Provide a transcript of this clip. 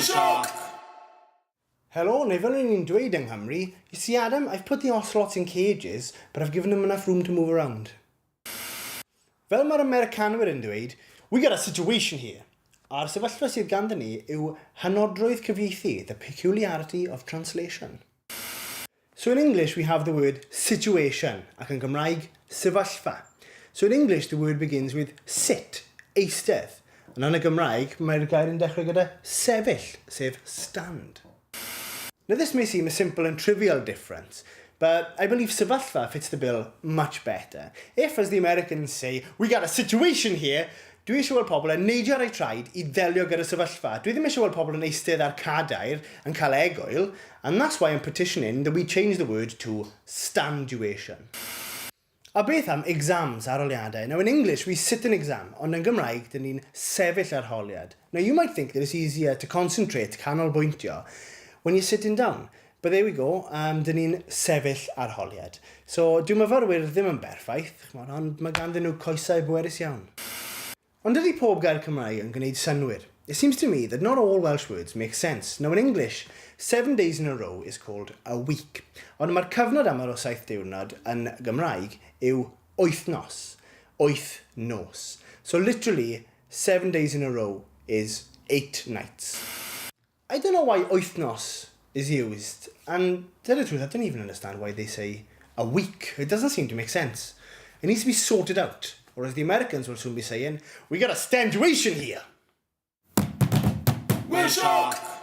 Shock! Helo, neu fel o'n ni'n dweud yng Nghymru, You see Adam, I've put the ocelots in cages, but I've given them enough room to move around. Fel mae'r Americanwyr yn dweud, We got a situation here! A'r sefyllfa sydd ganddyn ni yw hynodrwydd cyfieithu, the peculiarity of translation. So in English we have the word situation, ac yn Gymraeg, sefyllfa. So in English the word begins with sit, eistedd. Ond yn y Gymraeg mae'r gair yn dechrau gyda sefyll, sef stand. Now this may seem a simple and trivial difference, but I believe sefyllfa fits the bill much better. If, as the Americans say, we got a situation here, dwi eisiau weld pobl yn neidio ar eu traed i ddelio gyda sefyllfa. Dwi ddim eisiau weld pobl yn eistedd ar cadair yn cael egwyl, and that's why I'm petitioning that we change the word to standuation. A beth am exams, arholiadau? Now in English we sit an exam, ond yn Gymraeg dyn ni'n sefyll arholiad. Now you might think that it's easier to concentrate, canolbwyntio, when you're sitting down. But there we go, dyn ni'n sefyll arholiad. So dyw myfyrwyr ddim yn berffaith, ch'mod, ond mae ganddyn nhw coesau bwerus iawn. Ond dydy pob gair Cymraeg yn gwneud synnwyr. It seems to me that not all Welsh words make sense. Now in English, 7 days in a row is called a week. Ond mae'r cyfnod yma o saith diwrnod yn Gymraeg yw wythnos. Wyth nos. So literally, 7 days in a row is 8 nights. I don't know why wythnos is used, and to tell the truth, I don't even understand why they say a week. It doesn't seem to make sense. It needs to be sorted out, or as the Americans will soon be saying, we got a standuation here! We're Shock!